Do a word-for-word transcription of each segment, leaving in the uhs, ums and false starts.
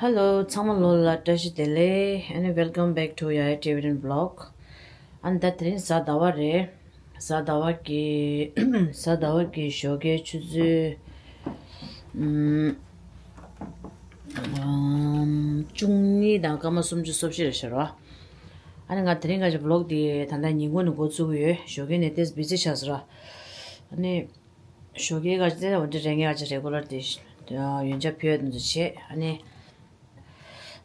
Hello, ཚང་མ་ལོ་ལ་བཀྲ་ཤིས་བདེ་ལེགས། ཨ་ནི་welcome back to Yaya Tibetan vlog. ཨ་ནི་ད་དེ་རིང་གཟའ་ཟླ་བ་རེད། གཟའ་ཟླ་བ་གི་གཟའ་ཟླ་བ་གི་ཞོགས་ཀའི་ཆུ་ཚོད་ཨམ་ཨམ་བཅུ་གཉིས་དང་སྐར་མ་སུམ་ཅུ་སོ་བཞི་རེད་ཤག་ར། ཨ་ནི་ང་དེ་རིང་ག་ཞིག་vlog་དེ་ད་ལྟ་ཉིན་གུང་ནས་འགོ་ཚུགས་ཀྱི་ཡོད། ཞོགས་ཀའི་ནས་ཏོག་ཙམ་busy་ཆགས་སོང་ར། ཨ་ནི་ཞོགས་ཀའི་ག་ཞིག་དེ་འོ་འདྲ་རེ་ངས་ག་ཞིག་regular་དེ་ཡོན་ཆབ་ཕུལ་ཡ་དེ་ཚོ་བྱས། ཨ་ནི་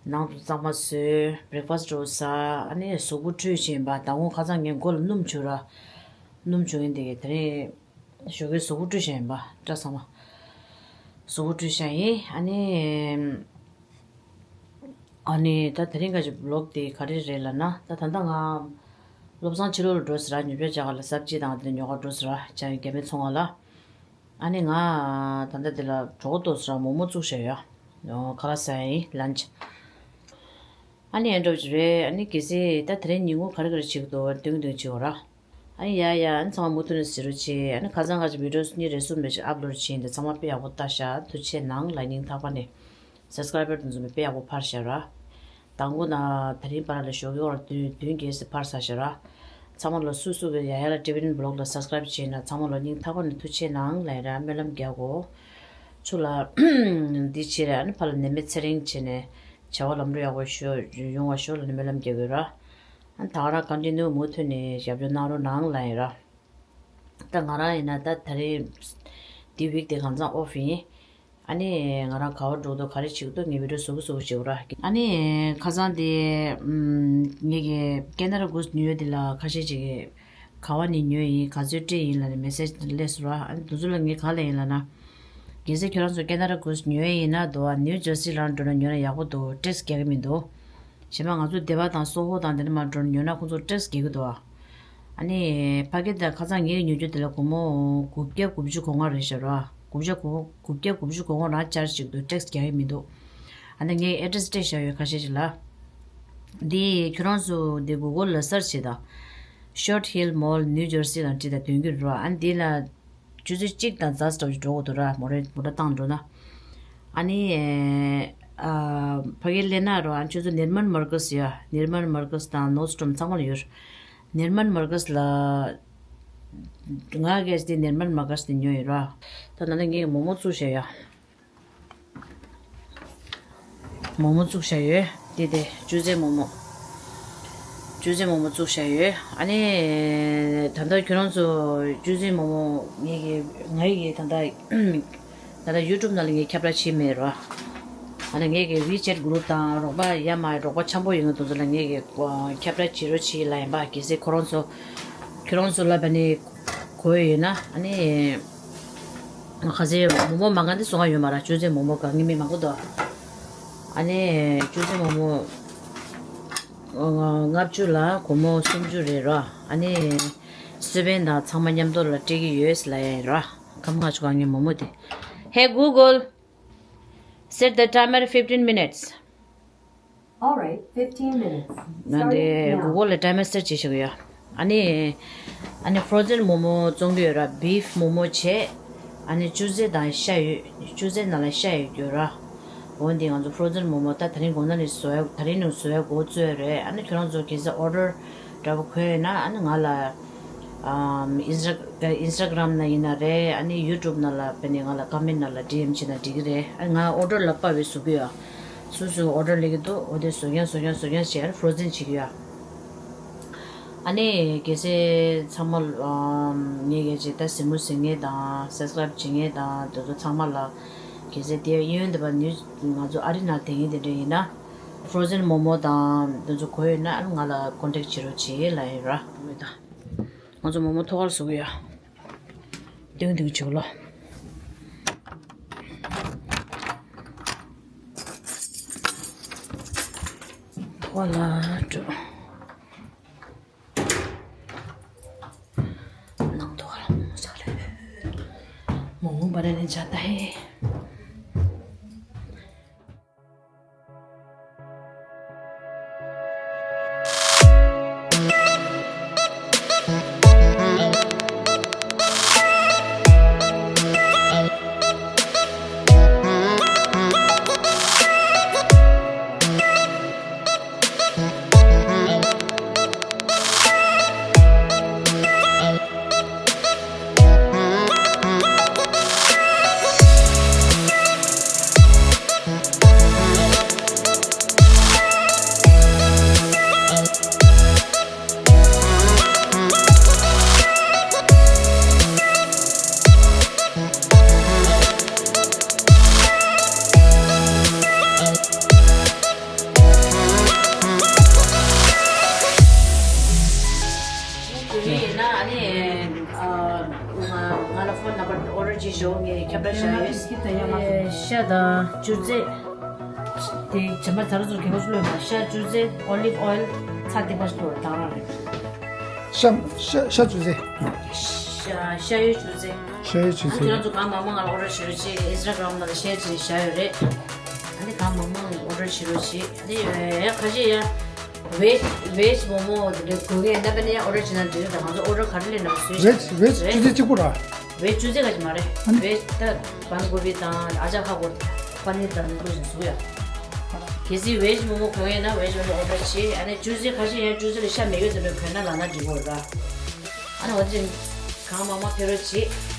ནང་དུ་གཙང་མ་བཟོས། breakfast་འགྲོ་ཟ། ཨ་ནི་གཟུགས་པོ་བཀྲུས་བྱས་པ། ད་དགོང་ཁ་སང་ངས་མགོ་ལ་སྣུམ་བྱུགས་ར། སྣུམ་བྱུགས་ཡིན་དེ་གི་དེ་རིང་ཞོགས་ཀའི་གཟུགས་པོ་བཀྲུས་བཞག་ཡིན་པ། སྐྲ་ཚང་མ་གཟུགས་པོ་བཀྲུས་བཞག་ཡིན། ཨ་ནི་ཨ་ནི་ད་དེ་རིང་ག་ཞིག་vlog་དེ་ག་རེ་རེད་ལབ་ན། ད་ད་ལྟ་ང་བློ་བཟང་ཕྱི་ལོགས་ལ་འགྲོ་ཟེར་ར། ཉོ་ཆ་རྒྱག་ག་ལ་སབ་ཇི་དང་དེ་ཉོ་ག་འགྲོ་ཟེར་ར། ཅང་རྒྱ་མི་ཚོང་བ་ལ། ཨ་ནི་ང་ད་ལྟ་དེ་ལ་གྲོགས་ཏོ་ཟེར་ར་མོག་མོག་བཙུགས་བཞག་ཡོད། ཁ་ལག་ཟ་ཡ་ཡིན། lunch། ཨ་ནི་ཨེ་འགྲོ་ཅི་རེད། ཨ་ནི་གལ་སྲིད་ད་དེ་རིང་ཉིན་གུང་ག་རེ་ག་རེ་བྱེད་ཀྱི་འདུག་སྟོན་གྱི་འདུག་བྱེད་འོ་ར། ཨ་ནི་ཡ་ཡ། ཨ་ནི་ཚང་མ་མུ་མཐུད་ནས་གཟིགས་རོགས་བྱེད། ཨ་ནི་ཁ་སང་ཁ་ཅིག་video་གཉིས་རེ་གསུམ་རེ་ཅིག་upload་བྱས་ཡིན། དེ་ཚང་མ་དཔེ་ཡག་པོ་ལྟ་ཤག་ཐུགས་རྗེ་ཆེ་གནང་། ལ་ཉིན་ཐག་པ་ནས་subscriber་དེ་ཚོ་དཔེ་ཡག་པོ་འཕར་ཤག་ར། དང་པོ་ན་དེ་རིང་བར་ལ་ཞོགས་ཀའི་འོག་ལ་བདུན་བདུན་བརྒྱད་ཙམ་འཕར་ཚར་ཤག་ར། ཚང་མ་ལ་སུ་སུ་གི་ཡ་ཡ་ལ་Tibetan vlog་ལ་subscribe་བྱས་ན་ཚང་མ་ལ་སྙིང་ཐག་པ་ནས་ཐུགས་རྗེ་ཆེ་གནང་ལབ་ར། སྨོན་ལམ་རྒྱག་གོ། ཚུར་ལ་འདི་བྱས་ར། ཨ་ནི་ཕར་ལ་ནད་མེད་ཚེ་རིང་བྱས་ནས་བྱ་བ་ལམ་འགྲོ་ཡག་པོ་ཤོ་ཡོང་བ་ཤོག་ལབ་ནས་སྨོན་ལམ་རྒྱག་གི་ཡོད་ར། ཨ་ནི་ད་ག་རང་continue་མུ་མཐུད་ནས་ཞབས་ཞུ་གནང་རོགས་གནང་ལབ་ཡིན་ར། ད་ང་རང་ཡིན་ན་ད་དེ་རིང་འདི་week་དེ་གང་ཚང་off་ཡིན། ཨ་ནི་ང་རང་ག་བ་འགྲོ་འདུག་ག་རེ་བྱེད་ཀྱི་འདུག་ངས་video་བཟོ་གི་བཟོ་གི་བྱེད་འོ་ར། ཨ་ནི་ཁ་སང་དེ་ངེད་ཀྱི་Canada Goose་ཉོས་ཡོད་དེ་ལ་ཁ་ཤས་ཅིག་གིས་ག་བ་ནས་ཉོས་ཡིན། ག་ཚོད་སྤྲད་ཡིན་ལབ་ནས་message་སླེབས་སོང་ར། ཨ་ནི་དེ་ཚོ་ལ་ངས་ག་ལབ་ཡིན་ལབ་ན། གལ་སྲིད་ཁྱོད་རང་ཚོ་Canada Goose་ཉོས་ཡིན་ན་འདུག་བ། New Jersey་ལ་འགྲོ་ན་ཉོ་ན་ཡག་པོ་འདུག tax་རྒྱག་གི་མི་འདུག་གཞན་པ་ང་ཚོ་སྡེ་པ་དང་སོ་ཧོ་དང་དེ་འདྲ་མར་འགྲོ་ན་ཉོ་ན་ཁོང་ཚོ་tax་རྒྱག་གི་འདུག་ཨ། ཨ་ནི་ཕ་གི་དང་ཁ་སང་ངས་ཉོ་རྒྱུ་དེ་ལ་སྒོར་མོ་དགུ་བརྒྱ་དགུ་བཅུ་གོ་ལྔ་རེད་ཤག་ར། དགུ་བརྒྱ་དགུ་དགུ་བརྒྱ་དགུ་བཅུ་གོ་ལྔ་རང་charge་ཅིག་འདུག tax་རྒྱག་གི་མི་འདུག་ཨ་ནི་ངས་address་སྤྲད་བཞག་ཡོད་ཁ་ཤས་ཅིག་ལ། འདི་ཁྱོད་རང་ཚོ་འདི་Google་ལ་search་བྱེད་དང་། Short Hill Mall New Jersey་ལ་བྲིས་དང་དོན་གྱི་རེད་བ། ཨ་ནི་འདི་ལ་ཆུ་ཚོད་གཅིག་དང་ཛ་ཙམ་འགྲོ་དགོས་འདུག་ར། མོ་རེ་མོ་ཊ་བཏང་འགྲོ་ན། ཨ་ནི་ཨ་ཕ་གི་སླེབས་ན་རོ། ཨ་ཆུ་ཚོད་Neiman Marcus་ཡ། Neiman Marcus་དང་Nordstrom་ཚང་མ་ལ་ཡོད། Neiman Marcus་ལ་ང་གས་དེ་Neiman Marcus་དེ་ཉོས་ཡོད་ར། ད་ནང་ལ་ངས་མོག་མོག་བཙུགས་བཞག་ཡ། མོག་མོག་བཙུགས་བཞག་ཡོད། དེ་དེ་ཅུ་ཙེ་མོག་མོག་ཅུ་ཙེ་མོག་མོག་བཙུགས་བཞག་ཡོད། ཨ་ནི་ད་ལྟ་ཁྱོད་རང་ཚོ་ཅུ་ཙེ་མོག་མོག་ངེད་ཀྱི་ང་ཡི་གི་ད་ལྟ་ད་ལྟ་YouTube་ནང་ལ་ངས་ཁྱབ་བསྒྲགས་བྱེད་མེད་རོ། ཨ་ནི་ངེད་ཀྱི་WeChat group་དང་རོགས་པ་ཡ་མ་རོགས་པ་འཆམ་པོ་ཡོང་གི་འདུག་ཚོ་ལ་ངེད་ཀྱི་ཁྱབ་བསྒྲགས་བྱེད་རོགས་བྱེད་ལ་ཡིན་པ། གལ་སྲིད་ཁོ་རང་ཚོ་ཁྱོད་རང་ཚོ་ལ་བ་ནི་གོ་ཡོད་ན། ཨ་ནི་ཁ་ཟས་མོག་མོག་མ་གང་དེ་སོང་བ་ཡོད་མ་ར། ཅུ་ཙེ་མོག་མོག་གང་ངེད་མི་མང་པོ་འདུག་ཨ་ནི་ཅུ་ཙེ་མོག་མོག་ལྔ་བཅུ་ལ་སྒོར་མོ་སུམ་ཅུ་རེད་ར། ཨ་ནི་སི་པན་དང་ཚང་མ་མཉམ་དུ་ལ་སྤྲད་ཀྱི་ཡོད་ལབ་ཡ་ཡིན་ར། ཁམ་ང་ཆུ་གང་ངེད་མོག་མོག་དེ། Hey Google, set the timer fifteen minutes. All right, fifteen minutes. ནང་དེ་Google་ལ་timer་set་བྱེད་ཤོག་ཡ། ཨ་ནི་ཨ་ནི་frozen་མོག་མོག་བཙོང་གི་ཡོད་ར། beef་མོག་མོག་བྱས། ཨ་ནི་ཅུ་ཙེ་དང་ཤ་ཡོད། ཅུ་ཙེ་ནང་ལ་ཤ་ཡོད་རྒྱུ་ར། འོ་འདི་ང་ཚོ་frozen་མོག་མོག་ད་དེ་རིང་དགོང་ན་ནས་བཟོ་ཡ། དེ་རིང་ནས་བཟོ་ཡ་འགོ་བཙུགས་ཡ་རེད། ཨ་ནི་ཁྱོད་རང་ཚོ་གལ་སྲིད་order་འདྲ་པོ་དགོས་ཡོད་ན་ཨ་ནི་ང་ལ་ཨམ་Insta- Instagram་ནང་ཡིན་ན་རེད། ཨ་ནི་YouTube་ནང་ལ་བྱས་ནས་ང་ལ་comment་ནང་ལ་DM་བྱས་ན་འགྲིག་གི་རེད། ཨ་ང་order་ལ་དཔག་པའི་བཟོ་གི་ཡོད། སུ་སུ་order་སླེབས་ཀྱི་འདུག་འོ་དེ་བཟོ་མཁན་བཟོ་མཁན་བཟོ་མཁན་བྱས་frozen་བྱེད་ཀྱི་ཡོད། ཨ་ནི་གལ་སྲིད་ཚང་མ་ཨམ་ངེད་ཀྱི་ཅིག་ད་གཟིགས་མོ་གཟིགས་མཁན་དང་subscribe་བྱེད་མཁན་དང་དེ་ཚོ་ཚང་མ་ལ་གལ་སྲིད་དེ་གཡས་གཡོན་དེ་པ་ནི་ང་ཚོ་ཨ་རི་ནང་བསྡད་མཁན་དེ་འདྲ་ཡིན་ན་frozen་མོག་མོག་དང་དེ་ཚོ་དགོས་ཡོད་ན་ཨ་ནི་ང་ལ་contact་བྱེད་རོགས་བྱེད་ལབ་ཡིན་ར། ང་ཚོ་མོག་མོག་ཐོག་ཁར་བཟོ་གི་ཡོད། ཏིང་ཏིང་བྱེད་ལོ། ཐོག་ལ་འགྲོ། ནང་ཐོག་ལ་མོག་མོག་ཟ་རེད། མོག་མོག་བ་ར་ནི་ཇ་ད་ཧེ། ཞོག་ངས་ཁྱབ་བསྒྲགས་བྱ་ཡོད། ཤ་དང་བཅུད་རྫས། དེ་ཇ་མ་ཚ་རུ་ཚོར་གལ་པོ་ལོས་མ་ཤ་བཅུད་རྫས་ཨོ་ལིབ་ཨོ་ཡལ་ཚྭ་ཏི་པ་ཞིག་ལོར་དང་རང་རེད། ཤ་ཤ་ཤ་བཅུད་རྫས། ཤ་ཤ་ཡོད་བཅུད་རྫས། ཤ་ཡོད་བཅུད་རྫས། ཁྱེད་རང་ཚོ་གང་མང་མང་ང་ཨོ་ཌར་བྱེད་རོགས་བྱེད། ཨིན་སི་ཊ་གྷ་རམ་ནང་ལ་ཤེར་བྱེད་བཞག་ཡོད་རེད། ཨ་ནི་གང་མང་མང་ཨོ་ཌར་བྱེད་རོགས་བྱེད། ཨ་ནི་ཁ་ཤས་ཡ། ཝེཇ་ཝེཇ་མོ་མོ་དེ་འདྲ་དགོས་ངེས་ན་པ་ནས་ཨོ་ཌར་བྱེད་ན་འགྲིག་རེད། ད་ང་ཚོ་ཨོ་ཌར་ག་རེ་སླེབས་ན་བཟོས་ཤག་ཝེཇ་ཝེཇ་བཅུད་རྫས་གཅིག་པུ་ར། ཝེཇ་བཅུད་རྫས་ག་ཅིག་མ་རེད། ཝེཇ་ད་བན་གོ་བི་དང་ཨ་ཅག་ཧ་གོ་པ་ནི་དང་ནི་ཀུ་ཞིག་བཟོ་ཡ། གལ་སྲིད་ཝེཇ་མོ་མོ་གོན་ཡས་ན་ཝེཇ་མོ་མོ་ཨོ་ཌར་བྱེད། ཨ་ནི་བཅུད་རྫས་ཁ་ཤས་ཡང་བཅུད་རྫས་ལ་ཤ་མེད་ཡོད་དེ་འདྲ་གོན་ན་ལབ་ན་འགྲིག་གོ་ར། ཨ་ནི་འོ་དེ་གང་མང་མང་ཕེབས་རོགས་བྱེད།